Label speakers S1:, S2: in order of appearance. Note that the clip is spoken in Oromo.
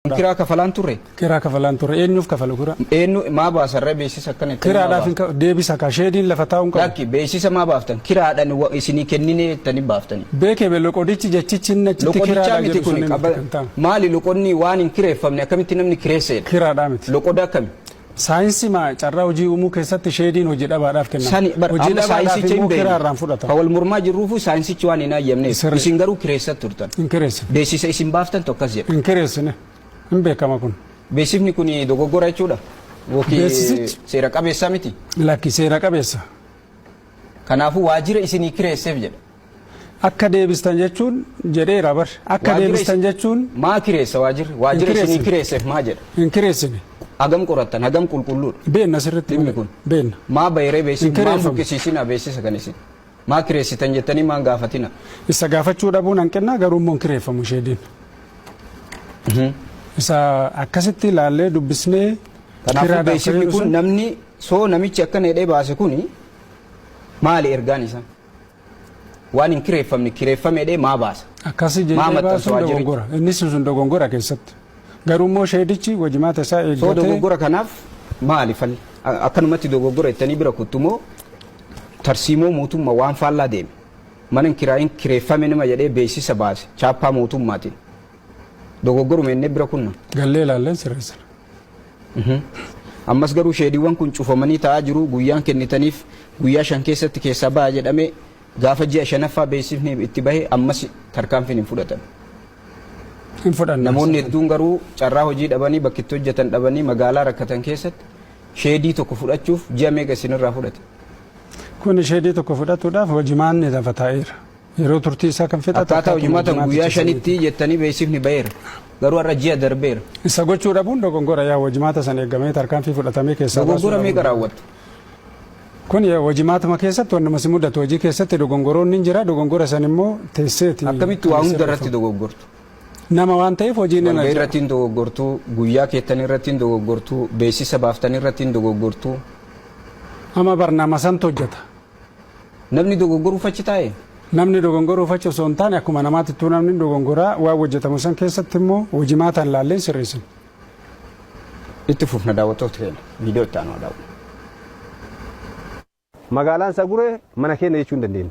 S1: Kiraa kafalaan turre.
S2: Kiraa kafalaan turre. Eenyuuf kafalu kiraa?
S1: Eenyu maa baasarra beeksisa akkana itti
S2: Kiraadhaaf hin deebisa ka sheediin lafa taa'uun qabu.
S1: Lakki, beeksisa maa baaftan? Kiraadhaan isinii kennine jettanii baaftanii.
S2: Beekee be, loqodichi jechichi inni achitti
S1: Loqodichaa
S2: kiraadhaa
S1: miti
S2: jedhu
S1: kun
S2: sun
S1: qaba.
S2: miti kan ta'an.
S1: Maali loqonni waan hin kireeffamne akkamitti namni kireesseedha?
S2: Kiraadhaa miti.
S1: Loqoda akkami?
S2: Saayinsii maa carraa hojii uumuu keessatti sheediin hojii dhabaadhaaf kennama.
S1: Sani bar
S2: Hojii
S1: amma
S2: dhabaadhaaf
S1: saayinsicha hin
S2: immoo
S1: beekne.
S2: kiraa irraan fudhatama.
S1: Ka wal mormaa jirruufu saayinsichi waan hin hayyamneef.
S2: Sirri.
S1: Isin garuu kireessa turtan.
S2: Hin kireessine.
S1: Beeksisa isin baaftan tokkas jedha.
S2: Hin kireessine. Hin beekama kun.
S1: Beeksifni kun dogoggora jechuudha. Yookiin
S2: Beeksisichi-
S1: seera qabeessaa miti.
S2: Lakki, seera qabeessa.
S1: Kanaafuu waajjira isinii kireesseef jedha.
S2: Akka deebistan jechuun jedheera bar. Akka
S1: Waajjira
S2: deebistan jechuun.
S1: Maa kireessa waajjirri? Waajjira
S2: Hin
S1: isinii
S2: kireessine.
S1: kireesseef maa jedha?
S2: Hin kireessine.
S1: Hagam qorattan? Hagam qulqulluudha?
S2: Beenna sirriitti.
S1: Dhimmi kun.
S2: Beenna.
S1: Maa bayiree beeksisa?
S2: Hin
S1: Maan
S2: kireeffamu.
S1: buqqisiisinaa beeksisa kan isin? Maa kireessitan jettanii maan gaafatina?
S2: Isa gaafachuu dhabuun hanqinna, garuu immoo hin kireeffamu sheediin. Isa akkasitti ilaallee dubbisnee
S1: Kanaafuu
S2: kiraadhaaf
S1: beeksifni
S2: fayyadu
S1: kun
S2: sun
S1: namni soo namichi akkana jedhee baase kuni maali ergaan isaa? Waan hin kireeffamne kireeffame jedhee maa baasa?
S2: Akkasii
S1: Maa
S2: jedhee
S1: maxxansu
S2: baasuun
S1: waajjirichi?
S2: dogongora. Innis sun dogongora keessatti. Garuu immoo sheedichi hojimaata isaa
S1: Soo
S2: eeggatee
S1: dogoggora kanaaf maali falli? Akkanumatti dogoggora jettanii bira kuttu moo tarsiimoo mootummaa waan faallaa deeme? Mana hin kiraayin kireeffame nama jedhee beeksisa baase chaappaa mootummaatiin. Dogoggoruma jennee bira kunna.
S2: Gallee ilaalleen sirreessina.
S1: Ammas garuu sheediiwwan kun cufamanii taa'aa jiru. Guyyaan kennitaniif guyyaa 5 keessatti keessaa ba'a jedhame, gaafa ji'a shanaffaa beeksifni itti bahe, ammas tarkaanfiin hin fudhatame.
S2: Hin fudhanna.
S1: Namoonni hedduun garuu carraa hojii dhabanii, bakki itti hojjetan dhabanii, magaalaa rakkatan keessatti sheedii tokko fudhachuuf ji'a meeqa isinirraa fudhate?
S2: Kun sheedii tokko fudhatuudhaaf hojimaanni lafa taa'eera. Yeroo turtii isaa kan fixatu
S1: Akkaataa
S2: akkaatuma
S1: hojimaatan guyyaa
S2: hojimaaticha
S1: 5tti jettanii beeksifni baheera. Garuu har'a ji'a darbeera.
S2: Isa gochuu dhabuun dogongora, yaa hojimaata sana eeggamee tarkaanfii fudhatamee keessaa baasuu
S1: Dogoggora meeqa
S2: dhabuun.
S1: raawwattu?
S2: Kun hojimaatuma keessatti wannuma si mudatu, hojii keessatti dogongoroonni hin jira, dogongora san immoo teesseeti.
S1: Akkamitti waa
S2: kan
S1: hunda irratti
S2: sirreeffamu.
S1: dogoggortu?
S2: Nama waan ta'eef hojiin hin
S1: Walgahii irratti hin dogoggortu, guyyaa keettan irratti hin dogoggortu, beeksisa baaftan irratti hin dogoggortu.
S2: Amma barnaama santu hojjeta.
S1: Namni dogoggoruuf achi taa'e?
S2: Namni dogongoruuf achi osoo hin taane, akkuma namaatittuu namni dogongoraa, waan hojjetamu san keessatti immoo hojimaataan laalleen sirreessina.
S1: Itti fufna, daawwattoota keenya, viidiyoo itti aanu haa daawwannu.
S3: Magaalaan Saguree mana keenya jechuu hin dandeenyu.